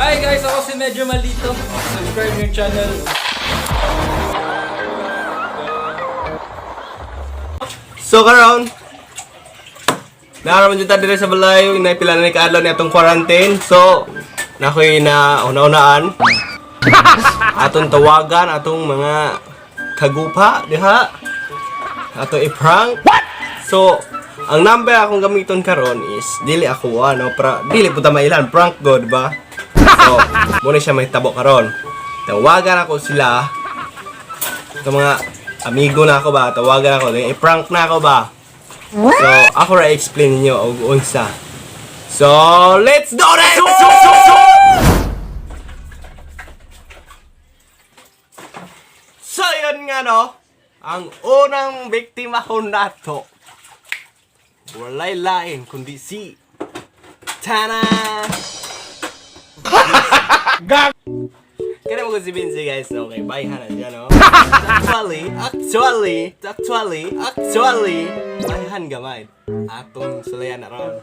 Hi guys, ako si Medyo Maldito. Subscribe your channel. So karon, naraman dyan ta dire sa balay, naipila na ni kaadlaw ni atong quarantine. So, nakoy na una-unaan. Atong tawagan atong mga kagupa diha. Ato i-prank. So, ang number akong gamiton karon is dili ako ano, pra dili po ta mailan prank god ba? So, muna siya mahitabo karon. Tawagan ako sila. Ito mga amigo na ako ba, tawagan ako, then i-prank na ako ba. So, ako ra explain ninyo og unsa. So, let's do this! So, yun nga no, ang unang biktima ko nato, walay lain kundi si Tana! Kaya mo ko si Vinci guys, okay, bye hana siya no? Actually, bayhan gamay. Atong sulayan na ron.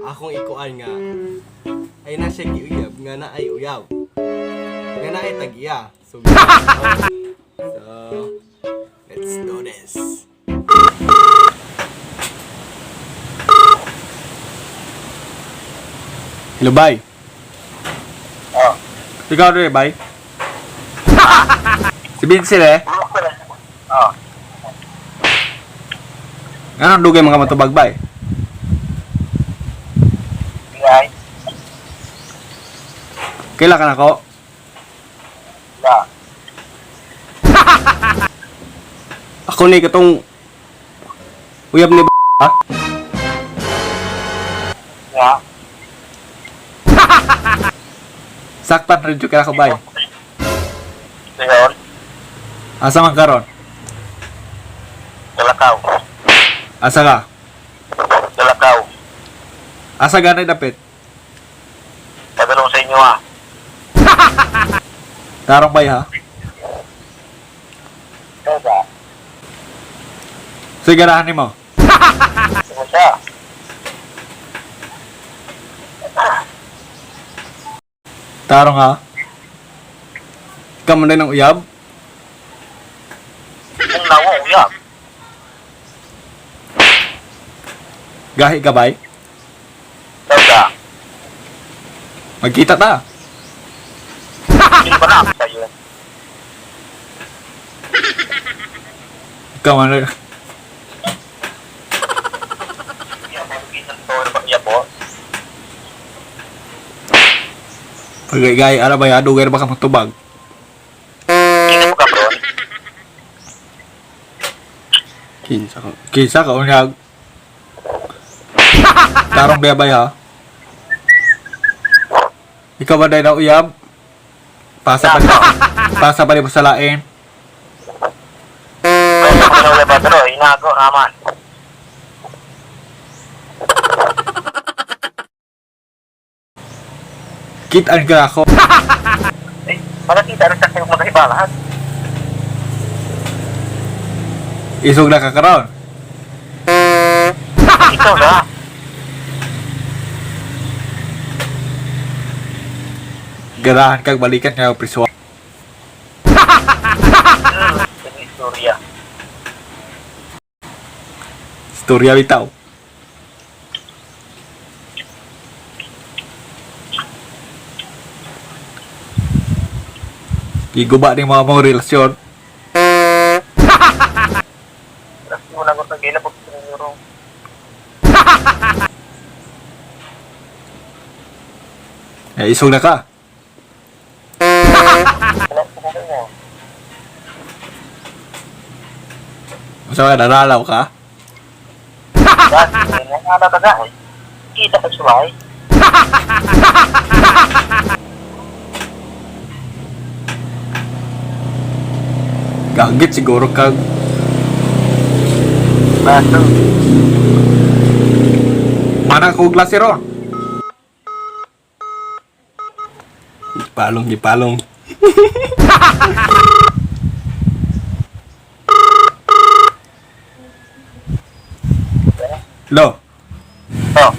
Akong ikuan nga, ay na siya giuyab, nga na ay uyab. Nga na ay tag-iya. So, so, let's do this. Hello, bye. Oh. Ikaw rin, bye. Si Vinci eh. Oh. Anong dugay mga matubag, bay? Biyay. Kaila ka na ko? Ya. Ako ni katong uyab ni ha? Ya. Saktan rin ka ako, bay. Ngayon, Asa man karon? Dalakaw. Asa ka? Dalakaw. Asa ganay dapit? Tagalong sa inyo ah. Tarong bay ha? Ikaw ba? Sige, ganahan nimo. Sino siya? Tarong ha? Ikaw man din ang uyab? Kung nawa, uyab. Gahi ka bay? Ikaw ba? Magkita ta. Hindi ba na ako sa'yo? Ikaw man rin. Hindi ako magisan to. Ano ba iya po? Pagay ara bay ha? Dugay ra ba ka matubag? Hindi mo ka bro. Kinsa ka? Kinsa ka unyag? Tarong bay bay ha? Ikaw ba dahil na uyab? Pasa pa Pasa pa rin mo sa lain. Kaya ko na wala ba pero inago naman. Kitaan ka ako. Eh, malakita rin sa kayo magkaiba lahat. Isog na ka karon. Ikaw na. Ganahan kag balikan nga priswa. Yung istorya. Istorya bitaw. Giguba ni mga mong relasyon. Kasi wala ko sa gila pag sinurong. Eh, isog na ka. Wala ko na mo. Unsa ka naralaw ka? Dati, nangalat ka eh. Kita ka suway. Gagit siguro kag Baso. mana ko glasero. Gipalong, gipalong. Lo, Oh.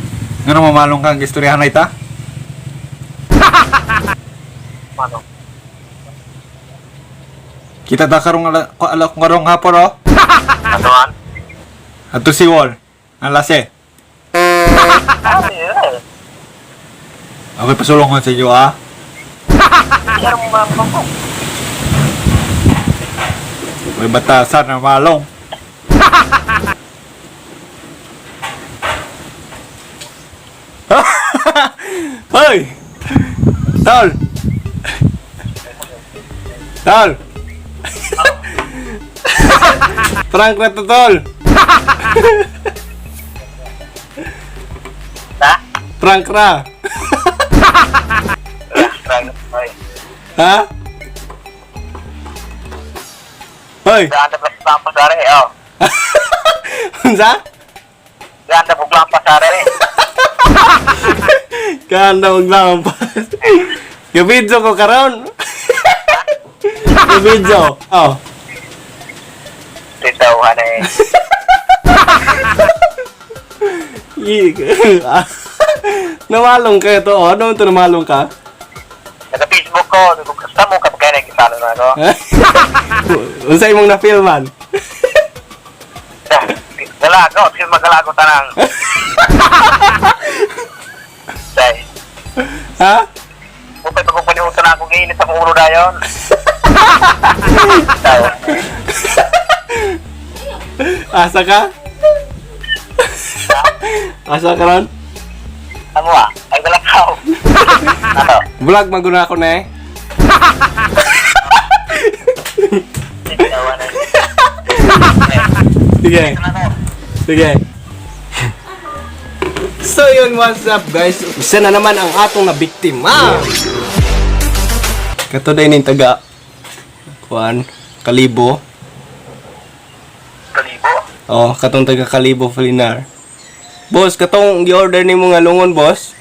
ngano mamalong kang istoryahan na ita? Ano? Kita ta karong ala karong hapon oh. Ano an? Ato si Wall. Ang lase. Ah, eh. Okay, pasulongon sa inyo ah. Pero mga mga May batasan na malong. Hoy! Tol! Tol! Prank na to, tol! Ha? Prank ra. Ay. Ha? Hoy, Ganda pa sa pasare, oh. unsa? Ganda po lang pasare. Kanda maglampas. Gabidyo ko karon. Gabidyo. Oh. Titaw, ano eh. Namalong ka ito. Oh, ano ito namalong ka? Naka-Facebook ko, sa mo kapag kaya nag-follow na ako. Unsa imong na-feel man? Galago, sige magalago tanang. Say, Ha? upay pagpapalimutan na ako ngayon sa ulo na yun. Say, Asa ka? Asa ka ron? ano ah? Ay, galakaw. Ano? Vlog maguna ako na eh. Titaw, ano eh. Sige. Ano? Sige. So yun, what's up guys? Isa na naman ang atong nabiktima. Kato day ning taga kuan Kalibo. Kalibo? Oh, katong taga Kalibo Flinar. Boss, katong gi-order nimo nga lungon, boss.